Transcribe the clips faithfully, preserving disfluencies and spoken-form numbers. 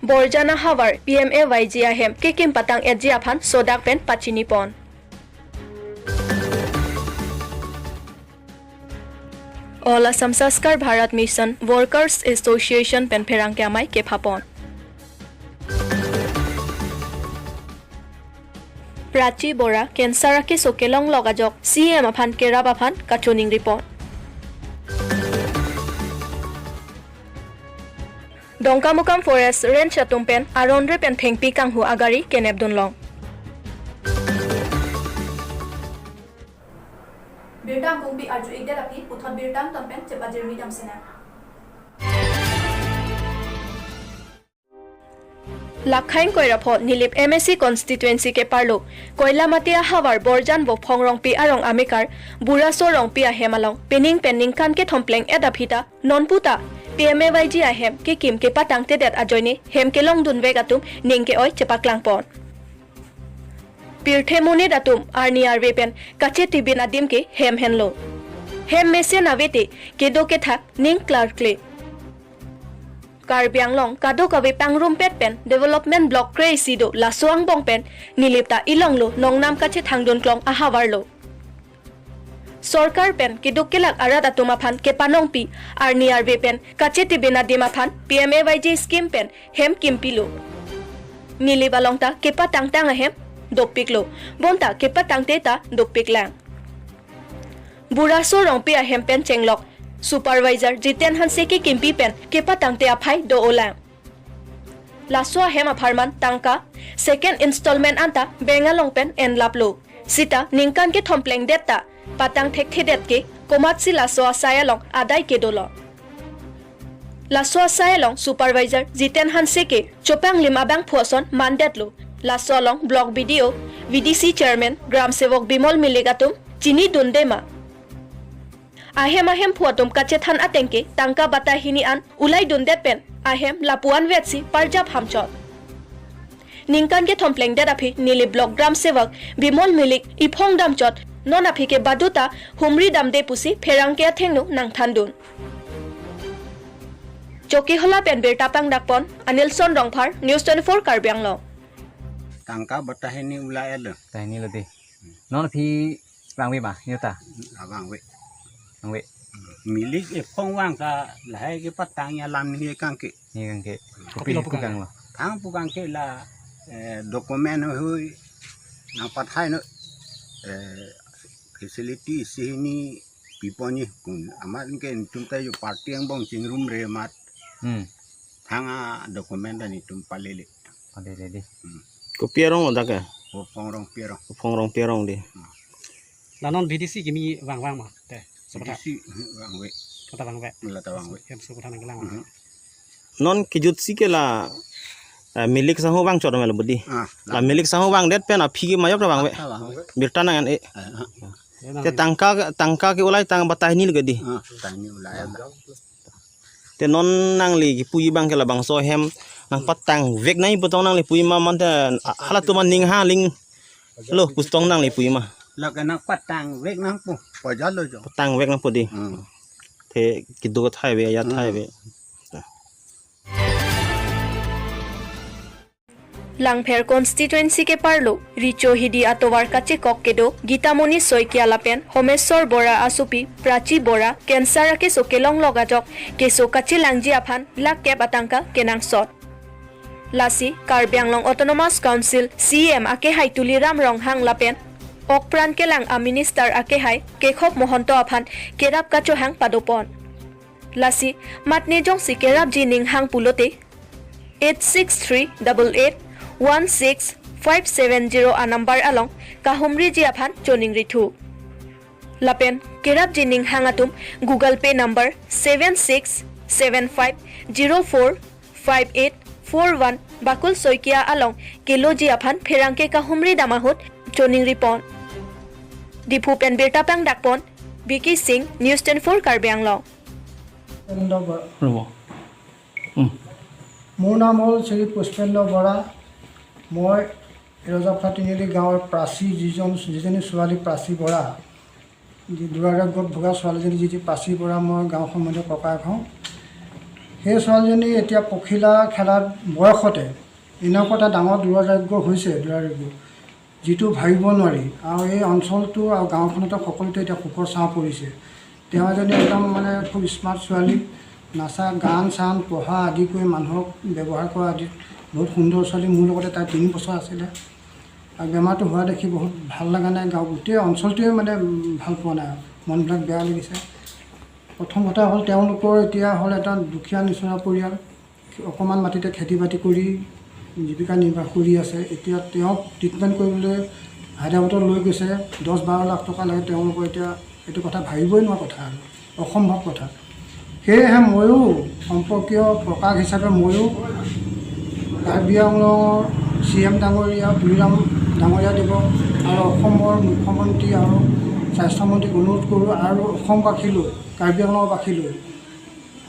Borjan ahavar P M A Y G ahem kekim patang-etji aphan sodak pen pachinipon. All Assam Sanskar Bharat Mission Workers Association pen pherangke amei kephapon. Prachi Bora cancer akeso kelonglok ajok C M aphan kerap aphan kachoningripon. Dongkamukam Forest Range atum pen aron re pen thengpi kanghu agari kenepdunlong. Birta angkungpi arju-ikdet aphi puthot birta angton pen chepajirmi damsena. Lakhaing Koirapho Nilip M A C constituency keparlo Koilamati ahavar Borjan Vophong Rongpi arong amekar Buraso Rongpi ahem along pining pen ningkan kethom pleng-et aphi ta nonpu ta P M A Y G ahem kekim kepatangtedet ajoine hem kelongdunvek atum ning ke-oi chepaklangpon. Pirthe monit atum arni arve pen kachetibin adim ke hem henlo. Hem mesen avete kedo kethak ning klarkle. Karbi Anglong kadokave pangrumpet pen development block kre-isi do laso angbong pen Nilip ta ilonglo nongnam kachethangdun klong ahavarlo. Sorkar pen keduk kelak arat atum aphan kepanongpi arni arve pen kachetibin adim aphan P M A Y G scheme pen hem kimpilo. Nilip along ta kepatangtang ahem dopiklo, bonta kepatangte ta dopiklang. Buraso Rongpi ahem pen chenglok Supervisor Jiten Hanse kekimpi pen kepatangte aphai do-olang. Laso ahem apharman tangka second installment anta bank along pen enlaplo. Sita ningkan kethom plengdet ta patang thekthedet ke komatsi laso asai along adai kedolo. Laso asai along Supervisor Jiten Hanse ke chopanglim abangphu ason mandetlo. Laso along Block B D O, V D C Chairman, Gram Sevok Bimol Milik atum chinidunde ma? Ahem ahemphu atum kachethan ateng ke tangka batahini an ulaidundet pen ahem lapu-an vetsi parjap hamchot. Ningkan kethom plengdet aphi Nilip Block Gram Sevok Bimol Milik iphong damchot, non aphi ke baduta humri damde pusi pherangke athengno nangthandun. Chokihola pen birta pangdakpon Anilson Rongphar, News twenty-four Karbi Anglong. Tangka batahini ula elo. Tahini lo dei. Non aphi vangve ma, neta? Avangve. Vangve. Milik iphong vang ta lahai kepatang alam ni kangke. Ni kangke. Kopi lo pu kanglo? Thang pu kangke la, eh, document hui nangpathai no, eh, facility isi hini piponji pun. Amat ke netum ta jo party angbong chingrumre amat. Hmm. Thang a-document ta netum palele. Palele dei. Hmm. Kopi arong lo dak ke? Vophong Rongpi arong. Vophong Rongpi arong dei. Hmm. La non V D C kimi vangvang ma? Te, sopatha. V D C vangve. Kota vangve. La ta vangve. Hem sopatha nangkelang. Mhm. Non kejutsi ke la, eh, Milik sangho vangchot ma lo budi. Ah, la. La Milik sangho vangdet pen aphi ke majok ta vangve. Ta vangve. Birta nang-en-e. Eh, ah. Te tangka, tangka ke ulaitang batahini lo ke dei. Ah, tahini ulai. Te non nangli kipuji abang ke labangso ahem nangpatangvek nangji pu tong nangli puji ma, mate halatum aning ha aling lo pu tong nangli puji ma? La ke nangpatangvek nangpo, pajalo jo. Patangvek nangpo dei. Hmm. Te kedo thai ave, ajat thai ave. Hmm. Langpher constituency keparlo Richo Hidi atovar kachekok kedo Gitamoni Saikia lapen Homeswar Bora asopi Prachi Bora cancer akeso kelonglok ajok keso kachelangji aphan lakh kep atangka kenangsot. Lasi Karbi Anglong Autonomous Council C E M akehai Tuliram Ronghang lapen okpran kelang a-minister akehai Kekhop Mahanta aphan kerap kachohang padopon. Lasi matne jongsi kerapji ninghang pulote eight six three double eight one six five seven zero a-number along kahumriji aphan choningrithu. Lapen kerapji ninghang atum Google Pay number seven six seven five zero four five eight four one Bakul Saikia along keloji aphan pherangke kahumri dam ahut choningripon. Diphu pen birta pangdakpon Vicky Singh, News twenty-four Karbi Anglong. Pushpendra বৰা। ৰ'ব। উম। মোৰ নাম হ'ল শ্ৰী পুষ্পেন্দ্ৰ বৰা। মই ৰজাফাতিনিআলি গাঁৱৰ প্ৰাচী, যিজন, যিজনী ছোৱালী প্ৰাচী বৰা, যি দুৱাৰে আগত ভোগা ছোৱালীজনী, যি, যি প্ৰাচী বৰা, মই গাঁও সম্বন্ধীয় ককায়েক হওঁ। সেই ছোৱালীজনী এতিয়া পখিলা খেলাৰ বয়সতে এনেকুৱা এটা ডাঙৰ দুৰাৰোগ্য হৈছে, দুৰাৰোগ্য, যিটো ভাবিব নোৱাৰি। আৰু এই অঞ্চলটো আৰু গাঁওখনতো সকলোতে এতিয়া শোকৰ ছাঁ পৰিছে। তেওঁ এজনী একদম মানে খুব স্মাৰ্ট ছোৱালী, নাচা, গান চান, পঢ়া আদি কৰি মানুহক ব্যৱহাৰ কৰা আদিত বহুত সুন্দৰ ছোৱালী। মোৰ লগতে তাই তিনি বছৰ আছিলে। আৰু বেমাৰটো হোৱা দেখি বহুত ভাল লগা নাই, গাঁও গোটেই অঞ্চলটোৱে মানে উম, ভাল পোৱা নাই, মনবিলাক বেয়া লাগিছে। প্ৰথম কথা হ'ল তেওঁলোকৰ এতিয়া হ'ল এটা দুখীয়া নিচৰা পৰিয়াল, অকণমান মাটিতে খেতি বাতি কৰি জীৱিকা নিৰ্বাহ কৰি আছে। এতিয়া তেওঁক ট্ৰিটমেণ্ট কৰিবলৈ হায়দৰাবাদত লৈ গৈছে, দহ বাৰ লাখ টকা লাগে। তেওঁলোকৰ এতিয়া এইটো কথা ভাবিবই নোৱাৰা কথা আৰু অসম্ভৱ কথা। সেয়েহে ময়ো সম্পৰ্কীয় প্ৰকাশ হিচাপে ময়ো কাৰ্বি আংলঙৰ চি এম ডাঙৰীয়া, তুলিৰাম ডাঙৰীয়া দেৱক আৰু অসমৰ মুখ্যমন্ত্ৰী আৰু স্বাস্থ্যমন্ত্ৰীক অনুৰোধ কৰোঁ আৰু অসমবাসীলৈ, কাৰ্বি আংলঙবাসীলৈ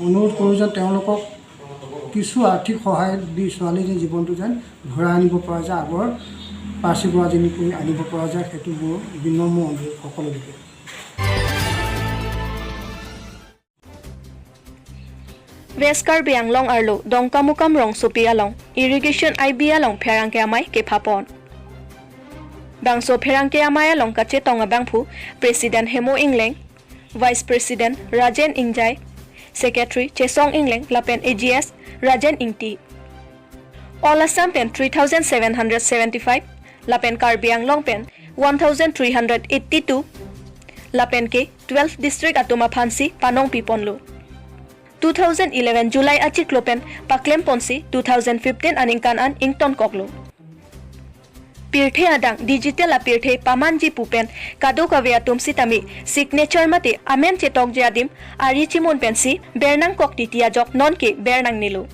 অনুৰোধ কৰোঁ যে তেওঁলোকক কিছু আৰ্থিক সহায় দি ছোৱালীজনীৰ জীৱনটো যেন ঘূৰাই আনিব পৰা যায়, আগৰ পাৰ্চি বৰা যেনেকৈ আনিব পৰা যায়, সেইটো মোৰ বিনম্ৰ অনুৰোধ সকলোলৈকে। West Karbi Anglong arlo Dongkamukam rongsopi along irrigation I B along pherangke amei kephapon. Bangso pherangke amei along kachetong abangphu President Hemo Engleng, Vice President Rajen Engjai, Secretary Chesong Engleng lapen A G S Rajen Ingti. All Assam pen three thousand seven hundred seventy-five, lapen Karbi Anglong pen one thousand three hundred eighty-two, lapen ke twelve district atum aphansi panong piponlo. Two thousand eleven July achiklo pen paklemponsi two thousand fifteen aningkan an ingtonkoklo. Pirthe adang digital apirthe pamanji pu pen kadokave atum sitame signature mate amen chetokji adim ari chimun pensi bernangkok titi ajok nonke bernangnelo.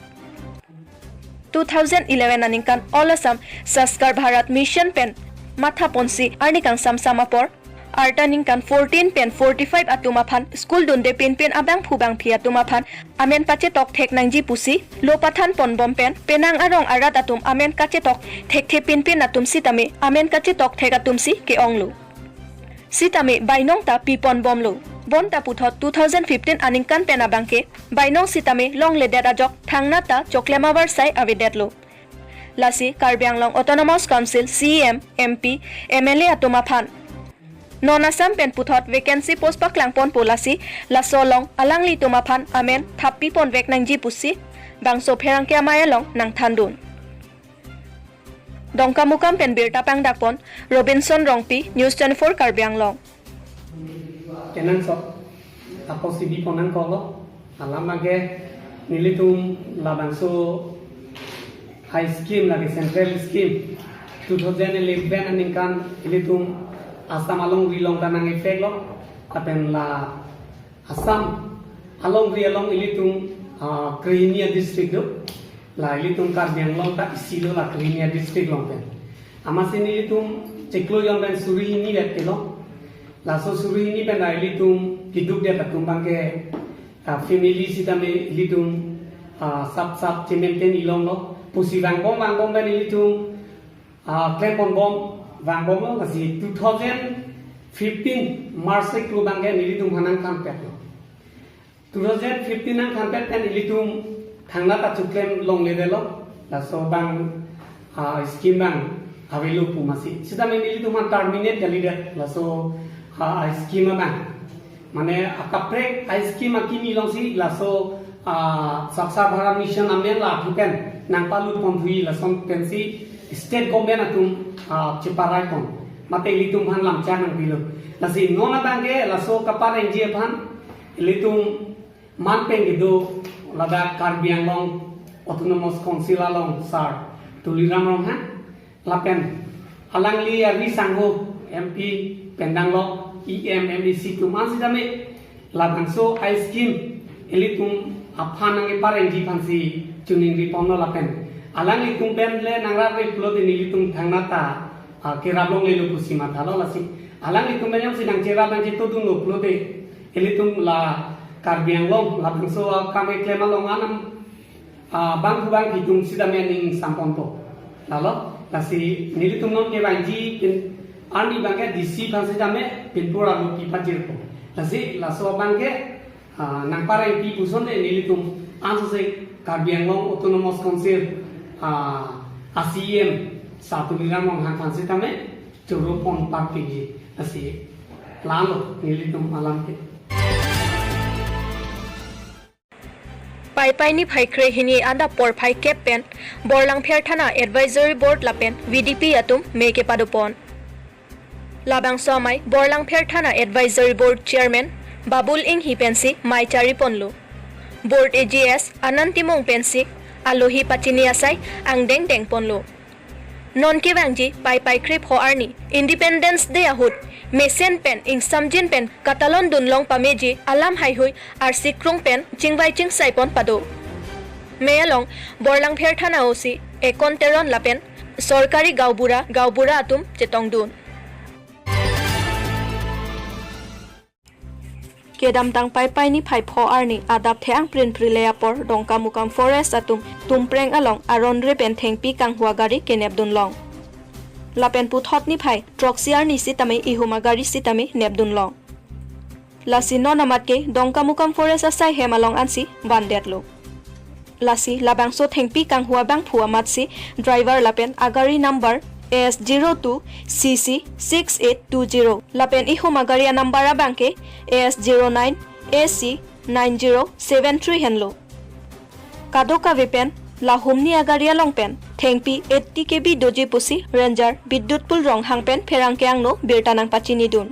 Two thousand eleven aningkan All Assam Sanskar Bharat Mission pen mathaponsi arni kangsam sam apor, arta ningkan fourteen pen forty-five atum aphan school dunde pinpin abangphu bangphi atum aphan amen pachetok thek nangji pusi lo pathanponbom pen penang arong arat atum amen kachetok thekthe pinpin atum sitame amen kachetok thek atumsi ke-onglo. Sitame bainong ta piponbomlo. Bonta puthot two thousand fifteen aningkan pen abangke bainong sitame longledet ajok thangnat ta choklem avarsai avedetlo. Lasi Karbi Anglong Autonomous Council C E M, M P, M L A atum aphan non Assam pen puthot vacancy post paklangponpo, lasi laso along alanglitum aphan amen thap piponvek nangji pusi bangso pherangke amei along nangthandun. Dongkamukam pen birta pangdakpon Robinson Rongpi, News twenty-four Karbi Anglong. Kenangsot apotsi biponangkoklo, alam abangke nelitum labangso a-scheme lake central scheme two thousand eleven aningkan ilitum Assam alongri along ta nang-effectlo, lapen la Assam alongri along ilitum, ah, krehini a-district do. La ilitum Karbi Anglong ta isi do la krehini a-district along pen. Amatsi nelitum chiklo jon pen suri hini vet kelong. Laso suri hini pen la ilitum kedukdet atum abangke, ah, family sitame ilitum, ah, sap sap che-maintain ilonglo. Pusi vangbom vangbom pen ilitum ah, klemponbom vangbomlo, lasi two thousand fifteen March iklo abangke nelitum aphan nangthanpetlo. Two thousand fifteen nangthanpet pen ilitum thangnat ta choklem longledetlo, laso abang, ah, scheme abang avelo pu amatsi. Sitame nelitum aphan terminate kalidet laso, ah, scheme abang. Mane akaprek a-scheme akimi alongsi laso, ah, Sanskar Bharat Mission amen la aphi pen nangpalutponthuji, lason pensi state government atum, ah, cheparaipon. Mate ilitum aphan lamchak nangpilo. Lasi non abangke laso kaparengji aphan ilitum man pen kedo ladak Karbi Anglong Autonomous Council along Sir Tuliram Ronghang. Lapen alangli ari sangho M P pen danglok E M, M A C atum an sitame labangso a-scheme ilitum aphan nangkeparengji aphansi choningriponlo lapen alanglitum pen le nangrap-re pulote nelitum thangnat ta, ah, kerap longlelo pusi mathalo, lasi alanglitum pen jongsi nangcherap nangchetodunlo pulote ilitum la Karbi Anglong labangso akam keklem along anam ah, bangphu bangphi atum sitame ning samponpo. Lalo, lasi nelitum non kevangji pen arni abangke D C aphan sitame pinpur alu pipajirpo. Lasi laso abangke, ah, nangparengpi puson de nelitum Ansose Karbi Anglong Autonomous Council, ah, a C E M Sir Tuliram Ronghang aphan sitame choro pon parpiji asi lalo nelitum alam ke. Paipai niphai krehini adap porphai kep pen Borlangpher Thana Advisory Board lapen V D P atum mei kepadopon. Labangso amei Borlangpher Thana Advisory Board Chairman Babul Inghi pensi mei chariponlo. Board A G S Anand Timung pensi alohi pachini asai angdeng dengponlo. Non kevangji Paipai krepho arni Independence Day ahut mesen pen ingsamjin pen katalon dunlong pameji alam haihui arsi krung pen chingvai chingsai pon pado. Mei along Borlangpher Thana O C Ekon Teron lapen sorkari gaonbura gaonbura atum chetongdun. Kedamtang Paipai niphai pho arni adap the-ang prin prile apor Dongkamukam Forest atum Tumpreng along aron re pen thengpi kanghua gari kenepdunlong. Lapen puthot niphai throksi arni sitame ihum agari sitame nepdunlong. Lasi non amat ke Dongkamukam Forest asai hem along ansi vandetlo. Lasi labangso thengpi kanghua abangphu amatsi driver lapen agari number A S zero two C C six eight two zero lapen ihum agari anumber abang ke A S zero nine A C nine zero seven three henlo. Kadokave pen lahumni agari along pen thengpi eighty K B doji pusi Ranger Bidyutpul Ronghang pen pherangke angno birta nangpachinidun.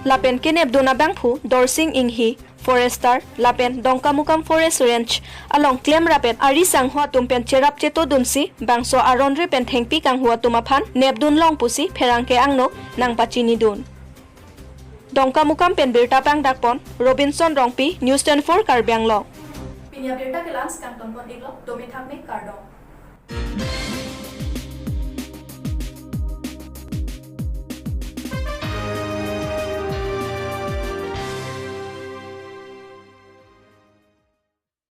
Lapen kenepdun abangphu Dorsing Inghi, Forester lapen Dongkamukam Forest Range along klem rapet ari sangho atum pen cherap chetodunsi bangso aron re pen thengpi kanghua atum aphan nepdunlong pusi pherangke angno nangpachinidun. Dongkamukam pen birta pangdakpon Robinson Rongpi, News twenty-four Karbi Anglong. Pini abirta ke la-ansi kangtonpon iklo, dome thakme, kardom.